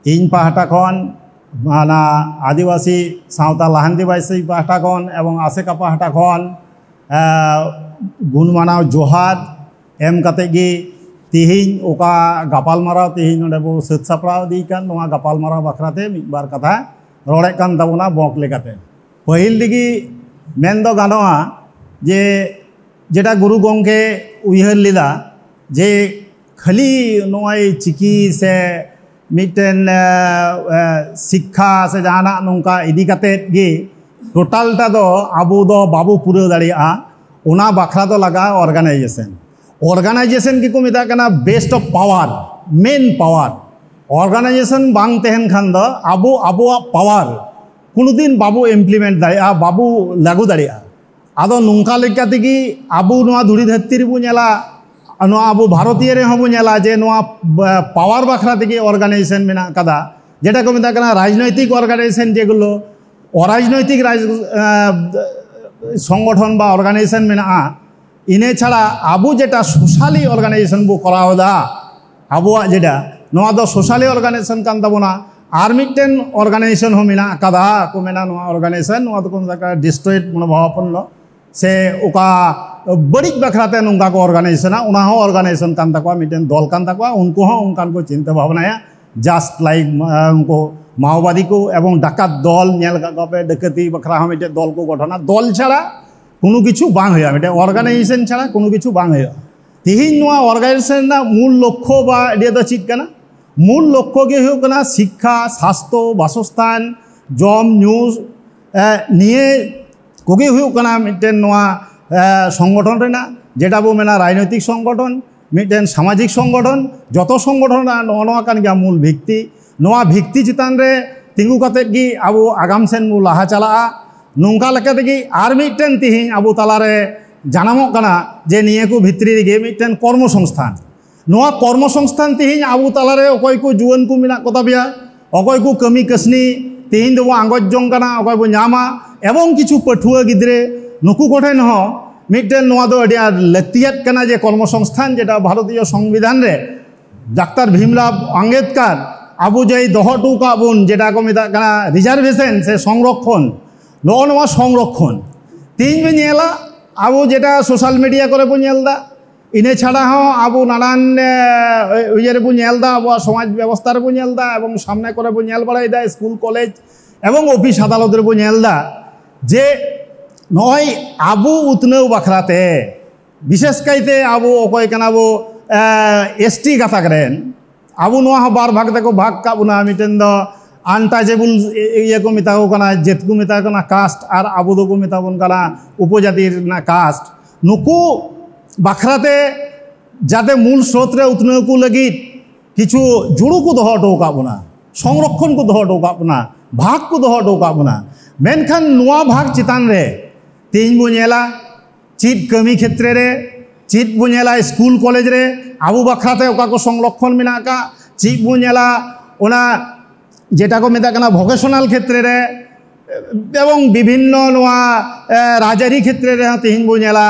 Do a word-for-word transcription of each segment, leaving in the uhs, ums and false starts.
ᱤᱧ ᱯᱟᱦᱴᱟ ᱠᱷᱚᱱ, ᱚᱱᱟ ᱟᱹᱫᱤᱵᱟᱹᱥᱤ ᱥᱟᱶᱛᱟ ᱞᱟᱦᱟᱱᱛᱤ ᱵᱟᱹᱭᱥᱤ ᱯᱟᱦᱴᱟ ᱠᱷᱚᱱ ᱮᱵᱚᱝ ᱟᱥᱮᱠᱟ ᱯᱟᱦᱴᱟ ᱠᱷᱚᱱ, ᱮ, ᱜᱩᱱ ᱢᱟᱱᱟᱣ ᱡᱚᱦᱟᱨ ᱮᱢ ᱠᱟᱛᱮ ᱜᱮ, ᱛᱤᱦᱤᱧ ᱚᱠᱟ ᱜᱟᱯᱟᱞᱢᱟᱨᱟᱣ ᱛᱤᱦᱤᱧ ᱱᱚᱰᱮ ᱵᱚ ᱥᱟᱹᱛ ᱥᱟᱯᱲᱟᱣ ᱤᱫᱤᱭ ᱠᱟᱱ, ᱱᱚᱣᱟ ᱜᱟᱯᱟᱞᱢᱟᱨᱟᱣ ᱵᱟᱠᱷᱨᱟ ᱛᱮ ᱢᱤᱫ ᱵᱟᱨ ᱠᱟᱛᱷᱟ ᱨᱚᱲᱮᱫ ᱠᱟᱱ ᱛᱟᱵᱚᱱᱟ ᱵᱚᱸᱠ ᱞᱮᱠᱟᱛᱮ᱾ ᱯᱟᱹᱦᱤᱞ ᱨᱮᱜᱮ ᱢᱮᱱ ᱫᱚ ᱜᱟᱱᱚᱜᱼᱟ ᱡᱮ, ᱡᱮᱴᱟ ᱜᱩᱨᱩ ᱜᱚᱢᱠᱮ ᱩᱭᱦᱟᱹᱨ ᱞᱮᱫᱟ ᱡᱮ ᱠᱷᱟᱹᱞᱤ ᱱᱚᱜᱼᱚᱭ ᱪᱤᱠᱤ ᱥᱮ ᱢᱤᱫᱴᱮᱱ, ᱮ, ᱮ, ᱥᱤᱠᱠᱷᱟ ᱥᱮ ᱡᱟᱦᱟᱱᱟᱜ ᱱᱚᱝᱠᱟ ᱤᱫᱤ ᱠᱟᱛᱮᱫ ᱜᱮ ᱴᱳᱴᱟᱞᱴᱟ ᱫᱚ ᱟᱵᱚ ᱫᱚ ᱵᱟᱵᱚ ᱯᱩᱨᱟᱹᱣ ᱫᱟᱲᱮᱭᱟᱜᱼᱟ, ᱚᱱᱟ ᱵᱟᱠᱷᱨᱟ ᱫᱚ ᱞᱟᱜᱟᱜᱼᱟ ᱚᱨᱜᱟᱱᱟᱭᱡᱮᱥᱚᱱ᱾ ᱚᱨᱜᱟᱱᱟᱭᱡᱮᱥᱚᱱ ᱜᱮᱠᱚ ᱢᱮᱛᱟᱜ ᱠᱟᱱᱟ best of power, main power᱾ Organisation ᱵᱟᱝ ᱛᱟᱦᱮᱱ ᱠᱷᱟᱱ ᱫᱚ ᱟᱵᱚ ᱟᱵᱚᱣᱟᱜ ᱯᱟᱣᱟᱨ ᱠᱳᱱᱳ ᱫᱤᱱ ᱵᱟᱵᱚ implement ᱫᱟᱲᱮᱭᱟᱜᱼᱟ, ᱵᱟᱵᱚ ᱞᱟᱹᱜᱩ ᱫᱟᱲᱮᱭᱟᱜᱼᱟ᱾ ᱟᱫᱚ ᱱᱚᱝᱠᱟ ᱞᱮᱠᱟ ᱛᱮᱜᱮ ᱟᱵᱚ ᱱᱚᱣᱟ ᱫᱷᱩᱲᱤ ᱫᱷᱟᱹᱨᱛᱤ ᱨᱮᱵᱚ ᱧᱮᱞᱟ, ᱱᱚᱣᱟ ᱟᱵᱚ ᱵᱷᱟᱨᱚᱛᱤᱭᱚ ᱨᱮᱦᱚᱸ ᱵᱚ ᱧᱮᱞᱟ ᱡᱮ ᱱᱚᱣᱟ ᱯᱟᱣᱟᱨ ᱵᱟᱠᱷᱨᱟ ᱛᱮᱜᱮ ᱚᱨᱜᱟᱱᱟᱭᱡᱮᱥᱚᱱ ᱢᱮᱱᱟᱜ ᱟᱠᱟᱫᱟ, ᱡᱮᱴᱟ ᱠᱚ ᱢᱮᱛᱟᱜ ᱠᱟᱱᱟ ᱨᱟᱡᱽᱱᱳᱭᱛᱤᱠ ᱚᱨᱜᱟᱱᱟᱭᱡᱮᱥᱚᱱ, ᱡᱮᱜᱩᱞᱳ ᱚᱨᱟᱡᱽᱱᱳᱭᱛᱤᱠ ᱨᱟᱡᱽ-, ᱮ, ᱥᱚᱝᱜᱚᱴᱷᱚᱱ ᱵᱟ ᱚᱨᱜᱟᱱᱟᱭᱡᱮᱥᱚᱱ ᱢᱮᱱᱟᱜᱼᱟ᱾ ᱤᱱᱟᱹ ᱪᱷᱟᱲᱟ ᱟᱵᱚ ᱡᱮᱴᱟ ᱥᱳᱥᱟᱞᱤ ᱚᱨᱜᱟᱱᱟᱭᱡᱮᱥᱚᱱ ᱵᱚ ᱠᱚᱨᱟᱣ ᱮᱫᱟ, ᱟᱵᱚᱣᱟᱜ ᱡᱮᱴᱟ, ᱱᱚᱣᱟ ᱫᱚ ᱥᱳᱥᱟᱞᱤ ᱚᱨᱜᱟᱱᱟᱭᱡᱮᱥᱚᱱ ᱠᱟᱱ ᱛᱟᱵᱚᱱᱟ᱾ ᱟᱨ ᱢᱤᱫᱴᱮᱱ ᱚᱨᱜᱟᱱᱟᱭᱡᱮᱥᱚᱱ ᱦᱚᱸ ᱢᱮᱱᱟᱜ ᱟᱠᱟᱫᱟ, ᱠᱚ ᱢᱮᱱᱟ ᱱᱚᱣᱟ ᱚᱨᱜᱟᱱᱟᱭᱡᱮᱥᱚᱱ, ᱱᱚᱣᱟ ᱫᱚᱠᱚ ᱢᱮᱛᱟᱜ ᱠᱟᱱᱟ ᱰᱤᱥᱴᱨᱚᱭᱮᱰ ᱢᱚᱱᱳᱵᱷᱟᱵᱟᱯᱚᱱᱱᱚ, ᱥᱮ ᱚᱠᱟ ᱵᱟᱹᱲᱤᱡ ᱵᱟᱠᱷᱨᱟ ᱛᱮ ᱱᱚᱝᱠᱟ ᱠᱚ ᱚᱨᱜᱟᱱᱟᱭᱡᱮᱥᱚᱱᱟ, ᱚᱱᱟ ᱦᱚᱸ ᱚᱨᱜᱟᱱᱟᱭᱡᱮᱥᱚᱱ ᱠᱟᱱ ᱛᱟᱠᱚᱣᱟ, ᱢᱤᱫᱴᱮᱱ ᱫᱚᱞ ᱠᱟᱱ ᱛᱟᱠᱚᱣᱟ᱾ ᱩᱱᱠᱩ ᱦᱚᱸ ᱚᱱᱠᱟᱱ ᱠᱚ ᱪᱤᱱᱛᱟᱹ ᱵᱷᱟᱵᱽᱱᱟᱭᱟ, just like, ᱟᱸ, ᱩᱱᱠᱩ ᱢᱟᱣᱵᱟᱫᱤ ᱠᱚ ᱮᱵᱚᱝ ᱰᱟᱠᱟᱛ ᱫᱚᱞ, ᱧᱮᱞ ᱟᱠᱟᱫ ᱠᱚᱣᱟ ᱯᱮ, ᱰᱟᱹᱠᱟᱹᱛᱤ ᱵᱟᱠᱷᱨᱟ ᱦᱚᱸ ᱢᱤᱫᱴᱮᱱ ᱫᱚᱞ ᱠᱚ ᱜᱚᱴᱷᱚᱱᱟ᱾ ᱫᱚᱞ ᱪᱷᱟᱲᱟ ᱠᱳᱱᱳ ᱠᱤᱪᱷᱩ ᱵᱟᱝ ᱦᱩᱭᱩᱜᱼᱟ, ᱢᱤᱫᱴᱮᱱ ᱚᱨᱜᱟᱱᱟᱭᱡᱮᱥᱚᱱ ᱪᱷᱟᱲᱟ ᱠᱳᱱᱳ ᱠᱤᱪᱷᱩ ᱵᱟᱝ ᱦᱩᱭᱩᱜᱼᱟ᱾ ᱛᱤᱦᱤᱧ ᱱᱚᱣᱟ ᱚᱨᱜᱟᱱᱟᱭᱡᱮᱥᱚᱱ ᱨᱮᱱᱟᱜ ᱢᱩᱞ ᱞᱚᱠᱠᱷᱚ ᱵᱟ idea ᱫᱚ ᱪᱮᱫ ᱠᱟᱱᱟ? ᱢᱩᱞ ᱞᱚᱠᱠᱷᱚ ᱜᱮ ᱦᱩᱭᱩᱜ ᱠᱟᱱᱟ ᱥᱤᱠᱠᱷᱟ, ᱥᱟᱥᱛᱷᱚ, ᱵᱟᱥᱚᱥᱛᱷᱟᱱ, ᱡᱚᱢ ᱧᱩ, ᱮ, ᱱᱤᱭᱟᱹ ᱠᱚᱜᱮ ᱦᱩᱭᱩᱜ ᱠᱟᱱᱟ ᱢᱤᱫᱴᱮᱱ ᱱᱚᱣᱟ, ᱮ, ᱥᱚᱝᱜᱚᱴᱷᱚᱱ ᱨᱮᱱᱟᱜ, ᱡᱮᱴᱟ ᱵᱚ ᱢᱮᱱᱟ ᱨᱟᱡᱽᱱᱳᱭᱛᱤᱠ ᱥᱚᱝᱜᱚᱴᱷᱚᱱ, ᱢᱤᱫᱴᱮᱱ ᱥᱟᱢᱟᱡᱤᱠ ᱥᱚᱝᱜᱚᱴᱷᱚᱱ, ᱡᱚᱛᱚ ᱥᱚᱝᱜᱚᱴᱷᱚᱱ ᱨᱮᱱᱟᱜ ᱱᱚᱜᱼᱚ ᱱᱚᱣᱟ ᱠᱟᱱ ᱜᱮᱭᱟ ᱢᱩᱞ ᱵᱷᱤᱛᱛᱤ᱾ ᱱᱚᱣᱟ ᱵᱷᱤᱛᱛᱤ ᱪᱮᱛᱟᱱ ᱨᱮ ᱛᱤᱸᱜᱩ ᱠᱟᱛᱮᱫ ᱜᱮ ᱟᱵᱚ ᱟᱜᱟᱢ ᱥᱮᱱ ᱵᱚ ᱞᱟᱦᱟ ᱪᱟᱞᱟᱜᱼᱟ᱾ ᱱᱚᱝᱠᱟ ᱞᱮᱠᱟ ᱛᱮᱜᱮ ᱟᱨ ᱢᱤᱫᱴᱮᱱ ᱛᱤᱦᱤᱧ ᱟᱵᱚ ᱛᱟᱞᱟᱨᱮ ᱡᱟᱱᱟᱢᱚᱜ ᱠᱟᱱᱟ ᱡᱮ ᱱᱤᱭᱟᱹ ᱠᱚ ᱵᱷᱤᱛᱨᱤ ᱨᱮᱜᱮ ᱢᱤᱫᱴᱮᱱ ᱠᱚᱨᱢᱚ ᱥᱚᱝᱥᱛᱷᱟᱱ᱾ ᱱᱚᱣᱟ ᱠᱚᱨᱢᱚ ᱥᱚᱝᱥᱛᱷᱟᱱ ᱛᱤᱦᱤᱧ ᱟᱵᱚ ᱛᱟᱞᱟᱨᱮ ᱚᱠᱚᱭ ᱠᱚ ᱡᱩᱣᱟᱹᱱ ᱠᱚ ᱢᱮᱱᱟᱜ ᱠᱚ ᱛᱟᱵᱮᱭᱟ, ᱚᱠᱚᱭ ᱠᱚ ᱠᱟᱹᱢᱤ ᱠᱟᱹᱥᱱᱤ ᱛᱤᱦᱤᱧ ᱫᱚᱵᱚ ᱟᱸᱜᱚᱪ ᱡᱚᱝ ᱠᱟᱱᱟ, ᱚᱠᱚᱭ ᱵᱚ ᱧᱟᱢᱟ, ᱮᱵᱚᱝ ᱠᱤᱪᱷᱩ ᱯᱟᱹᱴᱷᱩᱣᱟᱹ ᱜᱤᱫᱽᱨᱟᱹ, ᱱᱩᱠᱩ ᱠᱚᱴᱷᱮᱱ ᱦᱚᱸ ᱢᱤᱫᱴᱮᱱ ᱱᱚᱣᱟ ᱫᱚ ᱟᱹᱰᱤ ᱟᱸᱴ ᱞᱟᱹᱠᱛᱤᱭᱟᱛ ᱠᱟᱱᱟ ᱡᱮ ᱠᱚᱨᱢᱚ ᱥᱚᱝᱥᱛᱷᱟᱱ, ᱡᱮᱴᱟ ᱵᱷᱟᱨᱚᱛᱤᱭᱚ ᱥᱚᱝᱵᱤᱫᱷᱟᱱ ᱨᱮ ᱰᱟᱠᱛᱟᱨ ᱵᱷᱤᱢᱨᱟᱣ ᱟᱢᱵᱮᱫᱠᱟᱨ ᱟᱵᱚ ᱡᱮ ᱫᱚᱦᱚ ᱦᱚᱴᱚ ᱠᱟᱜ ᱵᱚᱱ, ᱡᱮᱴᱟ ᱠᱚ ᱢᱮᱛᱟᱜ ᱠᱟᱱᱟ ᱨᱤᱡᱟᱨᱵᱷᱮᱥᱚᱱ ᱥᱮ ᱥᱚᱝᱨᱚᱠᱠᱷᱚᱱ, ᱱᱚᱜᱼᱚ ᱱᱚᱣᱟ ᱥᱚᱝᱨᱚᱠᱠᱷᱚᱱ ᱛᱮᱦᱮᱧ ᱵᱚᱱ ᱧᱮᱞᱟ, ᱟᱵᱚ ᱡᱮᱴᱟ ᱥᱳᱥᱟᱞ ᱢᱤᱰᱤᱭᱟ ᱠᱚᱨᱮ ᱵᱚᱱ ᱧᱮᱞ ᱮᱫᱟ, ᱤᱱᱟᱹ ᱪᱷᱟᱲᱟ ᱦᱚᱸ ᱟᱵᱚ ᱱᱟᱱᱟᱱ ᱮ, ᱤᱭᱟᱹ ᱨᱮᱵᱚᱱ ᱧᱮᱞ ᱮᱫᱟ, ᱟᱵᱚᱣᱟᱜ ᱥᱚᱢᱟᱡᱽ ᱵᱮᱵᱚᱥᱛᱷᱟ ᱨᱮᱵᱚᱱ ᱧᱮᱞ ᱮᱫᱟ, ᱮᱵᱚᱝ ᱥᱟᱢᱱᱮ ᱠᱚᱨᱮ ᱵᱚᱱ ᱧᱮᱞ ᱵᱟᱲᱟᱭᱮᱫᱟ, ᱥᱠᱩᱞ, ᱠᱚᱞᱮᱡᱽ ᱮᱵᱚᱝ ᱚᱯᱷᱤᱥ ᱟᱫᱟᱞᱚᱛ ᱨᱮᱵᱚᱱ ᱧᱮᱞ ᱮᱫᱟ ᱡᱮ ᱱᱚᱜᱼᱚᱭ ᱟᱵᱚ ᱩᱛᱱᱟᱹᱣ ᱵᱟᱠᱷᱨᱟ ᱛᱮ, ᱵᱤᱥᱮᱥ ᱠᱟᱭᱛᱮ ᱟᱵᱚ ᱚᱠᱚᱭ ᱠᱟᱱᱟ ᱵᱚ, ᱮ, ᱮᱥ ᱴᱤ ᱜᱟᱛᱟᱠ ᱨᱮᱱ, ᱟᱵᱚ ᱱᱚᱣᱟ ᱦᱚᱸ ᱵᱟᱨ ᱵᱷᱟᱜᱽ ᱛᱮᱠᱚ ᱵᱷᱟᱜᱽ ᱠᱟᱜ ᱵᱚᱱᱟ᱾ ᱢᱤᱫᱴᱮᱱ ᱫᱚ ᱟᱱᱴᱟᱪᱮᱵᱚᱞ ᱤᱭᱟᱹ ᱠᱚ ᱢᱮᱛᱟ ᱠᱚ ᱠᱟᱱᱟ, ᱡᱟᱹᱛ ᱠᱚ ᱢᱮᱛᱟ ᱠᱚ ᱠᱟᱱᱟ ᱠᱟᱥᱴ, ᱟᱨ ᱟᱵᱚ ᱫᱚᱠᱚ ᱢᱮᱛᱟ ᱵᱚᱱ ᱠᱟᱱᱟ ᱩᱯᱚᱡᱟᱹᱛᱤ ᱨᱮᱱᱟᱜ ᱠᱟᱥᱴ᱾ ᱱᱩᱠᱩ ᱵᱟᱠᱷᱨᱟ ᱛᱮ ᱡᱟᱛᱮ ᱢᱩᱞ ᱥᱨᱳᱛ ᱨᱮ ᱩᱛᱱᱟᱹᱣ ᱠᱚ ᱞᱟᱹᱜᱤᱫ ᱠᱤᱪᱷᱩ ᱡᱩᱲᱩ ᱠᱚ ᱫᱚᱦᱚ ᱦᱚᱴᱚ ᱟᱠᱟᱫ ᱵᱚᱱᱟ, ᱥᱚᱝᱨᱚᱠᱠᱷᱚᱱ ᱠᱚ ᱫᱚᱦᱚ ᱦᱚᱴᱚ ᱟᱠᱟᱫ ᱵᱚᱱᱟ, ᱵᱷᱟᱜᱽ ᱠᱚ ᱫᱚᱦᱚ ᱦᱚᱴᱚ ᱟᱠᱟᱫ ᱵᱚᱱᱟ᱾ ᱢᱮᱱᱠᱷᱟᱱ ᱱᱚᱣᱟ ᱵᱷᱟᱜᱽ ᱪᱮᱛᱟᱱ ᱨᱮ ᱛᱮᱦᱮᱧ ᱵᱚ ᱧᱮᱞᱟ, ᱪᱮᱫ ᱠᱟᱹᱢᱤ ᱠᱷᱮᱛᱨᱮ ᱨᱮ, ᱪᱮᱫ ᱵᱚ ᱧᱮᱞᱟ ᱥᱠᱩᱞ ᱠᱚᱞᱮᱡᱽ ᱨᱮ ᱟᱵᱚ ᱵᱟᱠᱷᱨᱟ ᱛᱮ ᱚᱠᱟ ᱠᱚ ᱥᱚᱝᱨᱚᱠᱠᱷᱚᱱ ᱢᱮᱱᱟᱜ ᱟᱠᱟᱫ, ᱪᱮᱫ ᱵᱚ ᱧᱮᱞᱟ ᱚᱱᱟ ᱡᱮᱴᱟ ᱠᱚ ᱢᱮᱛᱟᱜ ᱠᱟᱱᱟ ᱵᱷᱚᱠᱮᱥᱚᱱᱟᱞ ᱠᱷᱮᱛᱨᱮ ᱨᱮ, ᱮᱵᱚᱝ ᱵᱤᱵᱷᱤᱱᱱᱚ ᱱᱚᱣᱟ, ᱮ, ᱨᱟᱡᱽᱟᱹᱨᱤ ᱠᱷᱮᱛᱨᱮ ᱨᱮᱦᱚᱸ ᱛᱮᱦᱮᱧ ᱵᱚ ᱧᱮᱞᱟ,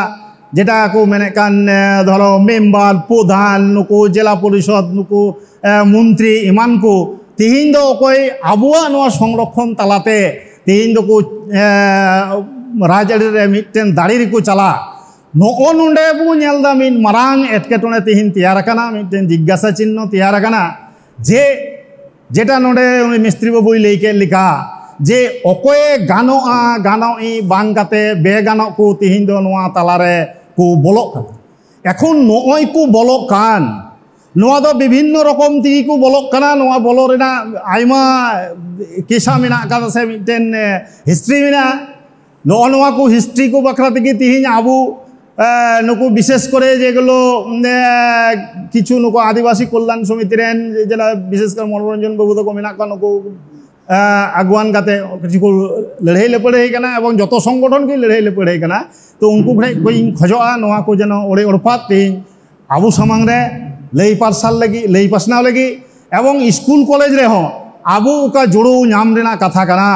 ᱡᱮᱴᱟ ᱠᱚ ᱢᱮᱱᱮᱫ ᱠᱟᱱ, ᱮ, ᱫᱷᱚᱨᱚ ᱢᱮᱢᱵᱟᱨ, ᱯᱨᱚᱫᱷᱟᱱ, ᱱᱩᱠᱩ ᱡᱮᱞᱟ ᱯᱚᱨᱤᱥᱚᱫᱽ, ᱱᱩᱠᱩ, ᱮ, ᱢᱚᱱᱛᱨᱤ ᱮᱢᱟᱱ ᱠᱚ, ᱛᱮᱦᱮᱧ ᱫᱚ ᱚᱠᱚᱭ ᱟᱵᱚᱣᱟᱜ ᱱᱚᱣᱟ ᱥᱚᱝᱨᱚᱠᱠᱷᱚᱱ ᱛᱟᱞᱟᱛᱮ ᱛᱮᱦᱮᱧ ᱫᱚᱠᱚ, ᱮ, ᱨᱟᱡᱽᱟᱹᱨᱤ ᱨᱮ ᱢᱤᱫᱴᱮᱱ ᱫᱟᱲᱮ ᱨᱮᱠᱚ ᱪᱟᱞᱟᱜ, ᱱᱚᱜᱼᱚ ᱱᱚᱰᱮ ᱵᱚ ᱧᱮᱞ ᱮᱫᱟ ᱢᱤᱫ ᱢᱟᱨᱟᱝ ᱮᱴᱠᱮᱴᱚᱬᱮ ᱛᱮᱦᱮᱧ ᱛᱮᱭᱟᱨ ᱟᱠᱟᱱᱟ, ᱢᱤᱫᱴᱮᱱ ᱡᱤᱜᱽᱜᱟᱥᱟ ᱪᱤᱱᱦᱚ ᱛᱮᱭᱟᱨ ᱟᱠᱟᱱᱟ ᱡᱮ ᱡᱮᱴᱟ ᱱᱚᱰᱮ ᱩᱱᱤ ᱢᱤᱥᱛᱨᱤ ᱵᱟᱹᱵᱩᱭ ᱞᱟᱹᱭ ᱠᱮᱫ ᱞᱮᱠᱟ, ᱡᱮ ᱚᱠᱚᱭᱮ ᱜᱟᱱᱚᱜᱼᱟ, ᱜᱟᱱᱚᱜ ᱤᱡ ᱵᱟᱝ ᱠᱟᱛᱮ ᱵᱮᱜᱟᱱᱚᱜ ᱠᱚ ᱛᱮᱦᱮᱧ ᱫᱚ ᱱᱚᱣᱟ ᱛᱟᱞᱟᱨᱮ ᱠᱚ ᱵᱚᱞᱚᱜ ᱠᱟᱱᱟ᱾ ᱮᱠᱷᱚᱱ ᱱᱚᱜᱼᱚᱭ ᱠᱚ ᱵᱚᱞᱚᱜ ᱠᱟᱱ, ᱱᱚᱣᱟ ᱫᱚ ᱵᱤᱵᱷᱤᱱᱱᱚ ᱨᱚᱠᱚᱢ ᱛᱮᱜᱮ ᱠᱚ ᱵᱚᱞᱚᱜ ᱠᱟᱱᱟ᱾ ᱱᱚᱣᱟ ᱵᱚᱞᱚ ᱨᱮᱱᱟᱜ ᱟᱭᱢᱟ ᱠᱮᱥᱟ ᱢᱮᱱᱟᱜ ᱟᱠᱟᱫᱟ ᱥᱮ ᱢᱤᱫᱴᱮᱱ, ᱮ, ᱦᱤᱥᱴᱨᱤ ᱢᱮᱱᱟᱜᱼᱟ᱾ ᱱᱚᱜᱼᱚ ᱱᱚᱣᱟ ᱠᱚ ᱦᱤᱥᱴᱨᱤ ᱠᱚ ᱵᱟᱠᱷᱨᱟ ᱛᱮᱜᱮ ᱛᱮᱦᱮᱧ ᱟᱵᱚ, ᱮ, ᱱᱩᱠᱩ ᱵᱤᱥᱮᱥ ᱠᱚᱨᱮ ᱡᱮᱜᱩᱞᱳ, ᱮ, ᱠᱤᱪᱷᱩ ᱱᱩᱠᱩ ᱟᱹᱫᱤᱵᱟᱹᱥᱤ ᱠᱚᱞᱭᱟᱱ ᱥᱚᱢᱤᱛᱤ ᱨᱮᱱ ᱡᱮᱞᱟ ᱵᱤᱥᱮᱥ ᱠᱚᱨᱮ ᱢᱚᱱᱳᱨᱚᱧᱡᱚᱱ ᱵᱟᱹᱵᱩ ᱛᱟᱠᱚ ᱢᱮᱱᱟᱜ ᱠᱚᱣᱟ, ᱱᱩᱠᱩ, ᱮ, ᱟᱜᱩᱣᱟᱱ ᱠᱟᱛᱮ ᱠᱤᱪᱷᱩ ᱠᱚ ᱞᱟᱹᱲᱦᱟᱹᱭ ᱞᱟᱹᱯᱟᱹᱲᱦᱟᱹᱭ ᱠᱟᱱᱟ ᱮᱵᱚᱝ ᱡᱚᱛᱚ ᱥᱚᱝᱜᱚᱴᱷᱚᱱ ᱜᱮ ᱞᱟᱹᱲᱦᱟᱹᱭ ᱞᱟᱹᱯᱟᱹᱲᱦᱟᱹᱭ ᱠᱟᱱᱟ᱾ ᱛᱚ ᱩᱱᱠᱩ ᱴᱷᱮᱱ ᱠᱷᱚᱱ ᱤᱧ ᱠᱷᱚᱡᱚᱜᱼᱟ ᱱᱚᱣᱟ ᱠᱚ ᱡᱮᱱᱚ ᱚᱲᱮ ᱚᱲᱯᱟᱛ ᱛᱮᱦᱮᱧ ᱟᱵᱚ ᱥᱟᱢᱟᱝ ᱨᱮ ᱞᱟᱹᱭ ᱯᱟᱨᱥᱟᱞ ᱞᱟᱹᱜᱤᱫ, ᱞᱟᱹᱭ ᱯᱟᱥᱱᱟᱣ ᱞᱟᱹᱜᱤᱫ, ᱮᱵᱚᱝ ᱥᱠᱩᱞ ᱠᱚᱞᱮᱡᱽ ᱨᱮᱦᱚᱸ ᱟᱵᱚ ᱚᱠᱟ ᱡᱩᱲᱩ ᱧᱟᱢ ᱨᱮᱱᱟᱜ ᱠᱟᱛᱷᱟ ᱠᱟᱱᱟ,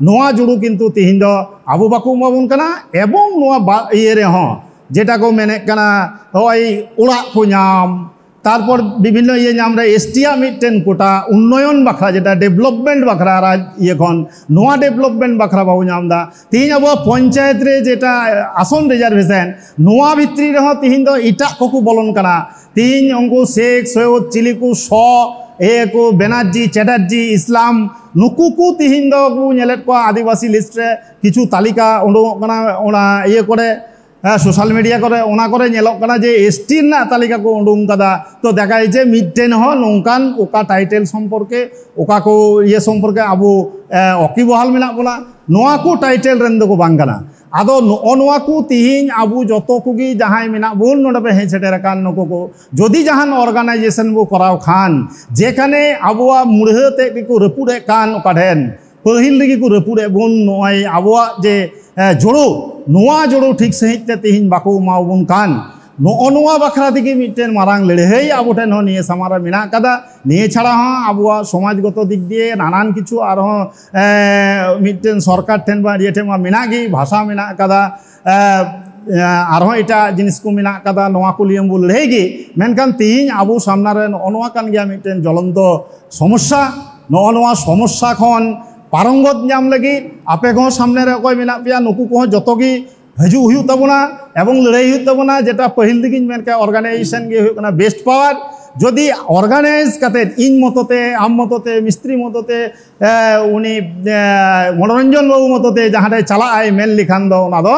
ᱱᱚᱣᱟ ᱡᱩᱲᱩ ᱠᱤᱱᱛᱩ ᱛᱮᱦᱮᱧ ᱫᱚ ᱟᱵᱚ ᱵᱟᱠᱚ ᱮᱢᱟ ᱵᱚᱱ ᱠᱟᱱᱟ᱾ ᱮᱵᱚᱝ ᱱᱚᱣᱟ ᱵᱟ-, ᱤᱭᱟᱹ ᱨᱮᱦᱚᱸ ᱡᱮᱴᱟ ᱠᱚ ᱢᱮᱱᱮᱫ ᱠᱟᱱᱟ, ᱱᱚᱜᱼᱚᱭ ᱚᱲᱟᱜ ᱠᱚ ᱧᱟᱢ, ᱛᱟᱨᱯᱚᱨ ᱵᱤᱵᱷᱤᱱᱱᱚ ᱤᱭᱟᱹ ᱧᱟᱢ ᱨᱮ ᱮᱥᱴᱤᱭᱟᱜ ᱢᱤᱫᱴᱮᱱ ᱠᱳᱴᱟ ᱩᱱᱱᱚᱭᱚᱱ ᱵᱟᱠᱷᱨᱟ, ᱡᱮᱴᱟ ᱰᱮᱵᱷᱞᱚᱯᱢᱮᱱᱴ ᱵᱟᱠᱷᱨᱟ ᱨᱟᱡᱽ ᱤᱭᱟᱹ ᱠᱷᱚᱱ, ᱱᱚᱣᱟ ᱰᱮᱵᱷᱞᱚᱯᱢᱮᱱᱴ ᱵᱟᱠᱷᱨᱟ ᱵᱟᱵᱚ ᱧᱟᱢ ᱮᱫᱟ᱾ ᱛᱮᱦᱤᱧ ᱟᱵᱚᱣᱟᱜ ᱯᱚᱧᱪᱟᱭᱮᱛ ᱨᱮ ᱡᱮᱴᱟ ᱟᱥᱚᱱ ᱨᱤᱡᱟᱨᱵᱷᱮᱥᱚᱱ, ᱱᱚᱣᱟ ᱵᱷᱤᱛᱨᱤ ᱨᱮᱦᱚᱸ ᱛᱮᱦᱤᱧ ᱫᱚ ᱮᱴᱟᱜ ᱠᱚᱠᱚ ᱵᱚᱞᱚᱱ ᱠᱟᱱᱟ᱾ ᱛᱮᱦᱤᱧ ᱩᱱᱠᱩ ᱥᱮᱠᱷ, ᱥᱚᱭᱚᱫ, ᱪᱤᱞᱤ ᱠᱚ, ᱥᱚ, ᱮ ᱠᱚ, ᱵᱮᱱᱟᱨᱡᱤ, ᱪᱮᱴᱟᱨᱡᱤ, ᱤᱥᱞᱟᱢ, ᱱᱩᱠᱩ ᱠᱚ ᱛᱮᱦᱤᱧ ᱫᱚ ᱠᱚ ᱧᱮᱞᱮᱫ ᱠᱚᱣᱟ ᱟᱹᱫᱤᱵᱟᱹᱥᱤ ᱞᱤᱥᱴ ᱨᱮ᱾ ᱠᱤᱪᱷᱩ ᱛᱟᱹᱞᱤᱠᱟ ᱩᱰᱩᱝᱚᱜ ᱠᱟᱱᱟ ᱚᱱᱟ ᱤᱭᱟᱹ ᱠᱚᱨᱮ, ᱦᱮᱸ, ᱥᱳᱥᱟᱞ ᱢᱤᱰᱤᱭᱟ ᱠᱚᱨᱮ, ᱚᱱᱟ ᱠᱚᱨᱮ ᱧᱮᱞᱚᱜ ᱠᱟᱱᱟ ᱡᱮ ᱮᱥᱴᱤ ᱨᱮᱱᱟᱜ ᱛᱟᱹᱞᱤᱠᱟ ᱠᱚ ᱩᱰᱩᱝ ᱠᱟᱫᱟ᱾ ᱛᱚ ᱫᱮᱠᱷᱟᱭ ᱡᱮ ᱢᱤᱫᱴᱮᱱ ᱦᱚᱸ ᱱᱚᱝᱠᱟᱱ ᱚᱠᱟ ᱴᱟᱭᱴᱮᱞ ᱥᱚᱢᱯᱚᱨᱠᱮ, ᱚᱠᱟ ᱠᱚ ᱤᱭᱟᱹ ᱥᱚᱢᱯᱚᱨᱠᱮ ᱟᱵᱚ, ᱮ, ᱚᱠᱤᱵᱚᱦᱟᱞ ᱢᱮᱱᱟᱜ ᱵᱚᱱᱟ, ᱱᱚᱣᱟ ᱠᱚ ᱴᱟᱭᱴᱮᱞ ᱨᱮᱱ ᱫᱚᱠᱚ ᱵᱟᱝ ᱠᱟᱱᱟ᱾ ᱟᱫᱚ ᱱᱚᱜᱼᱚ ᱱᱚᱣᱟ ᱠᱚ ᱛᱤᱦᱤᱧ ᱟᱵᱚ ᱡᱚᱛᱚ ᱠᱚᱜᱮ ᱡᱟᱦᱟᱸᱭ ᱢᱮᱱᱟᱜ ᱵᱚᱱ ᱱᱚᱰᱮ ᱯᱮ ᱦᱮᱡ ᱥᱮᱴᱮᱨ ᱟᱠᱟᱱ ᱱᱩᱠᱩ ᱠᱚ, ᱡᱩᱫᱤ ᱡᱟᱦᱟᱱ ᱚᱨᱜᱟᱱᱟᱭᱡᱮᱥᱚᱱ ᱵᱚ ᱠᱚᱨᱟᱣ ᱠᱷᱟᱱ, ᱡᱮᱠᱷᱟᱱᱮ ᱟᱵᱚᱣᱟᱜ ᱢᱩᱲᱦᱟᱹ ᱛᱮᱫ ᱜᱮᱠᱚ ᱨᱟᱹᱯᱩᱫ ᱮᱫ ᱠᱟᱱ ᱚᱠᱟ ᱴᱷᱮᱱ, ᱯᱟᱹᱦᱤᱞ ᱨᱮᱜᱮ ᱠᱚ ᱨᱟᱹᱯᱩᱫ ᱮᱫ ᱵᱚᱱ ᱱᱚᱜᱼᱚᱭ ᱟᱵᱚᱣᱟᱜ ᱡᱮ, ᱮ, ᱡᱳᱲᱳ, ᱱᱚᱣᱟ ᱡᱳᱲᱳ ᱴᱷᱤᱠ ᱥᱟᱺᱦᱤᱡ ᱛᱮ ᱛᱤᱦᱤᱧ ᱵᱟᱠᱚ ᱮᱢᱟᱣᱟᱵᱚᱱ ᱠᱟᱱ, ᱱᱚᱜᱼᱚ ᱱᱚᱣᱟ ᱵᱟᱠᱷᱨᱟ ᱛᱮᱜᱮ ᱢᱤᱫᱴᱮᱱ ᱢᱟᱨᱟᱝ ᱞᱟᱹᱲᱦᱟᱹᱭ ᱟᱵᱚ ᱴᱷᱮᱱ ᱦᱚᱸ ᱱᱤᱭᱟᱹ ᱥᱟᱢᱟᱝ ᱨᱮ ᱢᱮᱱᱟᱜ ᱟᱠᱟᱫᱟ᱾ ᱱᱤᱭᱟᱹ ᱪᱷᱟᱲᱟ ᱦᱚᱸ ᱟᱵᱚᱣᱟᱜ ᱥᱚᱢᱟᱡᱽᱜᱚᱛᱚ ᱫᱤᱠ ᱫᱤᱭᱮ ᱱᱟᱱᱟᱱ ᱠᱤᱪᱷᱩ ᱟᱨᱦᱚᱸ, ᱮ, ᱢᱤᱫᱴᱮᱱ ᱥᱚᱨᱠᱟᱨ ᱴᱷᱮᱱ ᱵᱟ ᱤᱭᱟᱹ ᱴᱷᱮᱱ ᱢᱟ ᱢᱮᱱᱟᱜ ᱜᱮ, ᱵᱷᱟᱥᱟ ᱢᱮᱱᱟᱜ ᱟᱠᱟᱫᱟ, ᱮ, ᱮ, ᱟᱨᱦᱚᱸ ᱮᱴᱟᱜ ᱡᱤᱱᱤᱥ ᱠᱚ ᱢᱮᱱᱟᱜ ᱟᱠᱟᱫᱟ, ᱱᱚᱣᱟ ᱠᱚ ᱞᱤᱭᱟᱹ ᱵᱚ ᱞᱟᱹᱲᱦᱟᱹᱭ ᱜᱮ᱾ ᱢᱮᱱᱠᱷᱟᱱ ᱛᱤᱦᱤᱧ ᱟᱵᱚ ᱥᱟᱢᱱᱟ ᱨᱮ ᱱᱚᱜᱼᱚ ᱱᱚᱣᱟ ᱠᱟᱱ ᱜᱮᱭᱟ ᱢᱤᱫᱴᱮᱱ ᱡᱚᱞᱚᱱᱛᱚ ᱥᱚᱢᱚᱥᱥᱟ᱾ ᱱᱚᱜᱼᱚ ᱱᱚᱣᱟ ᱥᱚᱢᱚᱥᱥᱟ ᱠᱷᱚᱱ ᱯᱟᱨᱚᱝᱜᱚᱛ ᱧᱟᱢ ᱞᱟᱹᱜᱤᱫ ᱟᱯᱮ ᱠᱚᱦᱚᱸ ᱥᱟᱢᱱᱮ ᱨᱮ ᱚᱠᱚᱭ ᱢᱮᱱᱟᱜ ᱯᱮᱭᱟ, ᱱᱩᱠᱩ ᱠᱚᱦᱚᱸ ᱡᱚᱛᱚ ᱜᱮ ᱦᱤᱡᱩᱜ ᱦᱩᱭᱩᱜ ᱛᱟᱵᱚᱱᱟ ᱮᱵᱚᱝ ᱞᱟᱹᱲᱦᱟᱹᱭ ᱦᱩᱭᱩᱜ ᱛᱟᱵᱚᱱᱟ᱾ ᱡᱮᱴᱟ ᱯᱟᱹᱦᱤᱞ ᱨᱮᱜᱮᱧ ᱢᱮᱱ ᱠᱮᱫ, ᱚᱨᱜᱟᱱᱟᱭᱡᱮᱥᱚᱱ ᱜᱮ ᱦᱩᱭᱩᱜ ᱠᱟᱱᱟ ᱵᱮᱥᱴ ᱯᱟᱣᱟᱨ᱾ ᱡᱩᱫᱤ ᱚᱨᱜᱟᱱᱟᱭᱤᱡᱽ ᱠᱟᱛᱮᱫ ᱤᱧ ᱢᱚᱛᱚ ᱛᱮ, ᱟᱢ ᱢᱚᱛᱚ ᱛᱮ, ᱢᱤᱥᱛᱨᱤ ᱢᱚᱛᱚ ᱛᱮ, ᱮ, ᱩᱱᱤ, ᱮ, ᱢᱚᱱᱳᱨᱚᱧᱡᱚᱱ ᱵᱟᱹᱵᱩ ᱢᱚᱛᱚ ᱛᱮ ᱡᱟᱦᱟᱸ ᱨᱮ ᱪᱟᱞᱟᱜ ᱟᱭ ᱢᱮᱱ ᱞᱮᱠᱷᱟᱱ ᱫᱚ ᱚᱱᱟ ᱫᱚ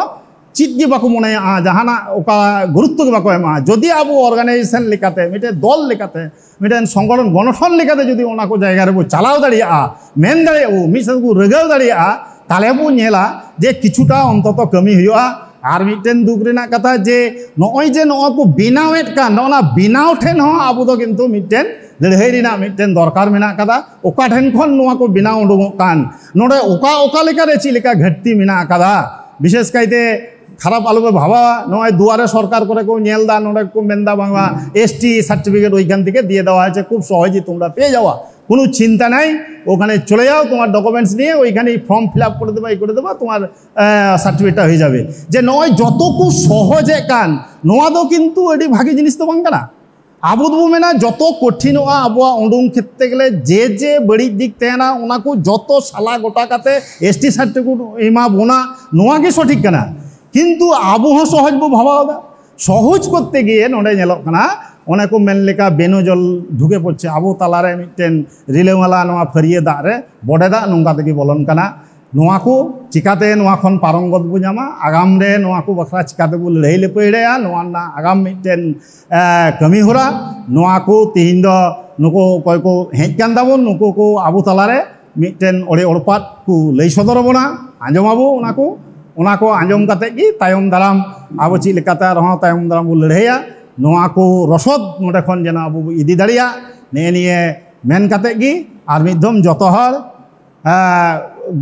ᱪᱮᱫ ᱜᱮ ᱵᱟᱠᱚ ᱢᱚᱱᱮᱭᱟᱜᱼᱟ, ᱡᱟᱦᱟᱱᱟᱜ ᱚᱠᱟ ᱜᱩᱨᱩᱛᱛᱚ ᱜᱮ ᱵᱟᱠᱚ ᱮᱢᱟᱜᱼᱟ᱾ ᱡᱩᱫᱤ ᱟᱵᱚ ᱚᱨᱜᱟᱱᱟᱭᱡᱮᱥᱚᱱ ᱞᱮᱠᱟᱛᱮ, ᱢᱤᱫᱴᱮᱱ ᱫᱚᱞ ᱞᱮᱠᱟᱛᱮ, ᱢᱤᱫᱴᱮᱱ ᱥᱚᱝᱜᱚᱴᱷᱚᱱ, ᱜᱚᱱᱚᱴᱷᱚᱱ ᱞᱮᱠᱟᱛᱮ ᱡᱩᱫᱤ ᱚᱱᱟ ᱠᱚ ᱡᱟᱭᱜᱟ ᱨᱮᱵᱚ ᱪᱟᱞᱟᱣ ᱫᱟᱲᱮᱭᱟᱜᱼᱟ, ᱢᱮᱱ ᱫᱟᱲᱮᱭᱟᱜᱼᱟ ᱵᱚ, ᱢᱤᱫ ᱥᱟᱶ ᱛᱮᱵᱚ ᱨᱟᱹᱜᱟᱹᱣ ᱫᱟᱲᱮᱭᱟᱜᱼᱟ, ᱛᱟᱦᱞᱮ ᱵᱚ ᱧᱮᱞᱟ ᱡᱮ ᱠᱤᱪᱷᱩᱴᱟ ᱚᱱᱛᱚᱛᱚ ᱠᱟᱹᱢᱤ ᱦᱩᱭᱩᱜᱼᱟ᱾ ᱟᱨ ᱢᱤᱫᱴᱮᱱ ᱫᱩᱠ ᱨᱮᱱᱟᱜ ᱠᱟᱛᱷᱟ ᱡᱮ ᱱᱚᱜᱼᱚᱭ ᱡᱮ ᱱᱚᱣᱟ ᱠᱚ ᱵᱮᱱᱟᱣᱮᱫ ᱠᱟᱱ, ᱱᱚᱜᱼᱚ ᱱᱟ ᱵᱮᱱᱟᱣ ᱴᱷᱮᱱ ᱦᱚᱸ ᱟᱵᱚ ᱫᱚ ᱠᱤᱱᱛᱩ ᱢᱤᱫᱴᱮᱱ ᱞᱟᱹᱲᱦᱟᱹᱭ ᱨᱮᱱᱟᱜ ᱢᱤᱫᱴᱮᱱ ᱫᱚᱨᱠᱟᱨ ᱢᱮᱱᱟᱜ ᱟᱠᱟᱫᱟ᱾ ᱚᱠᱟ ᱴᱷᱮᱱ ᱠᱷᱚᱱ ᱱᱚᱣᱟ ᱠᱚ ᱵᱮᱱᱟᱣ ᱩᱰᱩᱠᱚᱜ ᱠᱟᱱ, ᱱᱚᱰᱮ ᱚᱠᱟ ᱚᱠᱟ ᱞᱮᱠᱟᱨᱮ ᱪᱮᱫ ᱞᱮᱠᱟ ᱜᱷᱟᱹᱴᱛᱤ ᱢᱮᱱᱟᱜ ᱟᱠᱟᱫᱟ, ᱵᱤᱥᱮᱥ ᱠᱟᱭᱛᱮ খারাপ ᱟᱞᱚᱯᱮ ᱵᱷᱟᱵᱟᱣᱟ, ᱱᱚᱜᱼᱚᱭ ᱫᱩᱣᱟᱨᱮ ᱥᱚᱨᱠᱟᱨ ᱠᱠᱚᱨᱮ ᱠᱚ ᱧᱮᱞ ᱮᱫᱟ, ᱱᱚᱰᱮ ᱠᱚ ᱢᱮᱱᱫᱟ ᱵᱟᱝᱟ ᱮᱥᱴᱤ ᱥᱟᱨᱴᱤᱯᱷᱤᱠᱮᱴ ᱳᱭᱠᱷᱟᱱ ᱛᱷᱮᱠᱮ ᱫᱤᱭᱮ ᱫᱮᱣᱟ ᱦᱚᱭᱮᱥᱮ, খুব সহজেই তোমরা পেয়ে যাওয়া, কোনো চিন্তা নাই, ওখানে চলে যাও, তোমার ডকুমেন্টস নিয়ে ওইখানেই ফর্ম ফিল আপ করে দেবা, এই করে দেবা, তোমার সার্টিফিকেটটা হয়ে যাবে। যে নয় যত খুব সহজে কান, ᱱᱚᱣᱟ ᱫᱚ ᱠᱤᱱᱛᱩ ᱟᱹᱰᱤ ᱵᱷᱟᱜᱮ ᱡᱤᱱᱤᱥ ᱫᱚ ᱵᱟᱝ ᱠᱟᱱᱟ᱾ ᱟᱵᱚ ᱫᱚᱵᱚ ᱢᱮᱱᱟ ᱡᱚᱛᱚ ᱠᱚᱴᱷᱤᱱᱚᱜᱼᱟ ᱟᱵᱚᱣᱟᱜ ᱩᱰᱩᱝ ᱠᱷᱮᱛ ᱛᱮ ᱜᱮᱞᱮ, ᱡᱮ ᱡᱮ ᱵᱟᱹᱲᱤᱡ ᱫᱤᱠ ᱛᱟᱦᱮᱱᱟ ᱚᱱᱟ ᱠᱚ ᱡᱚᱛᱚ ᱥᱟᱞᱟ ᱜᱚᱴᱟ ᱠᱟᱛᱮ ᱮᱥ ᱴᱤ certificate ᱮᱢᱟ ᱵᱚᱱᱟ, ᱱᱚᱣᱟ ᱜᱮ ᱥᱚᱴᱷᱤᱠ ᱠᱟᱱᱟ᱾ ᱠᱤᱱᱛᱩ ᱟᱵᱚ ᱦᱚᱸ ᱥᱚᱦᱚᱡ ᱵᱚ ᱵᱷᱟᱵᱟᱣ ᱮᱫᱟ᱾ ᱥᱚᱦᱚᱡ ᱠᱚᱨᱛᱮ ᱜᱤᱭᱮ ᱱᱚᱰᱮ ᱧᱮᱞᱚᱜ ᱠᱟᱱᱟ, ᱚᱱᱮ ᱠᱚ ᱢᱮᱱ ᱞᱮᱠᱟ ᱵᱮᱱᱚ ᱡᱚᱞ ᱰᱷᱩᱠᱮ ᱯᱚᱲᱪᱷᱮ, ᱟᱵᱚ ᱛᱟᱞᱟᱨᱮ ᱢᱤᱫᱴᱮᱱ ᱨᱤᱞᱟᱹᱢᱟᱞᱟ ᱱᱚᱣᱟ ᱯᱷᱟᱹᱨᱭᱟᱹ ᱫᱟᱜ ᱨᱮ ᱵᱚᱰᱮ ᱫᱟᱜ ᱱᱚᱝᱠᱟ ᱛᱮᱜᱮ ᱵᱚᱞᱚᱱ ᱠᱟᱱᱟ᱾ ᱱᱚᱣᱟ ᱠᱚ ᱪᱤᱠᱟᱛᱮ ᱱᱚᱣᱟ ᱠᱷᱚᱱ ᱯᱟᱨᱚᱢ ᱜᱚᱫ ᱵᱚ ᱧᱟᱢᱟ, ᱟᱜᱟᱢ ᱨᱮ ᱱᱚᱣᱟ ᱠᱚ ᱵᱟᱠᱷᱨᱟ ᱪᱤᱠᱟᱛᱮ ᱵᱚ ᱞᱟᱹᱲᱦᱟᱹᱭ ᱞᱟᱹᱯᱟᱹᱭ ᱫᱟᱲᱮᱭᱟᱜᱼᱟ, ᱱᱚᱣᱟ ᱨᱮᱱᱟᱜ ᱟᱜᱟᱢ ᱢᱤᱫᱴᱮᱱ, ᱮ, ᱠᱟᱹᱢᱤ ᱦᱚᱨᱟ, ᱱᱚᱣᱟ ᱠᱚ ᱛᱤᱦᱤᱧ ᱫᱚ ᱱᱩᱠᱩ ᱚᱠᱚᱭ ᱠᱚ ᱦᱮᱡ ᱠᱟᱱ ᱛᱟᱵᱚᱱ, ᱱᱩᱠᱩ ᱠᱚ ᱟᱵᱚ ᱛᱟᱞᱟᱨᱮ ᱢᱤᱫᱴᱮᱱ ᱚᱲᱮ ᱚᱲᱯᱟᱛ ᱠᱚ ᱞᱟᱹᱭ ᱥᱚᱫᱚᱨ ᱟᱵᱚᱱᱟ, ᱟᱸᱡᱚᱢ ᱟᱵᱚ ᱚᱱᱟ ᱠᱚ᱾ ᱚᱱᱟ ᱠᱚ ᱟᱸᱡᱚᱢ ᱠᱟᱛᱮ ᱜᱮ ᱛᱟᱭᱚᱢ ᱫᱟᱨᱟᱢ ᱟᱵᱚ ᱪᱮᱫ ᱞᱮᱠᱟᱛᱮ ᱟᱨᱦᱚᱸ ᱛᱟᱭᱚᱢ ᱫᱟᱨᱟᱢ ᱵᱚ ᱞᱟᱹᱲᱦᱟᱹᱭᱟ, ᱱᱚᱣᱟ ᱠᱚ ᱨᱚᱥᱚᱫ ᱱᱚᱰᱮ ᱠᱷᱚᱱ ᱡᱮᱱᱚ ᱟᱵᱚ ᱵᱚ ᱤᱫᱤ ᱫᱟᱲᱮᱭᱟᱜ, ᱱᱮᱜᱼᱮ ᱱᱤᱭᱟᱹ ᱢᱮᱱ ᱠᱟᱛᱮ ᱜᱮ ᱟᱨ ᱢᱤᱫ ᱫᱷᱚᱢ ᱡᱚᱛᱚ ᱦᱚᱲ, ᱮ,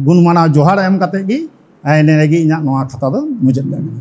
ᱜᱩᱱ ᱢᱟᱱᱟᱣ ᱡᱚᱦᱟᱨ ᱮᱢ ᱠᱟᱛᱮ ᱜᱮ, ᱮ, ᱱᱚᱰᱮ ᱜᱮ ᱤᱧᱟᱹᱜ ᱱᱚᱣᱟ ᱠᱟᱛᱷᱟ ᱫᱚ ᱢᱩᱪᱟᱹᱫ ᱞᱮᱱᱟ᱾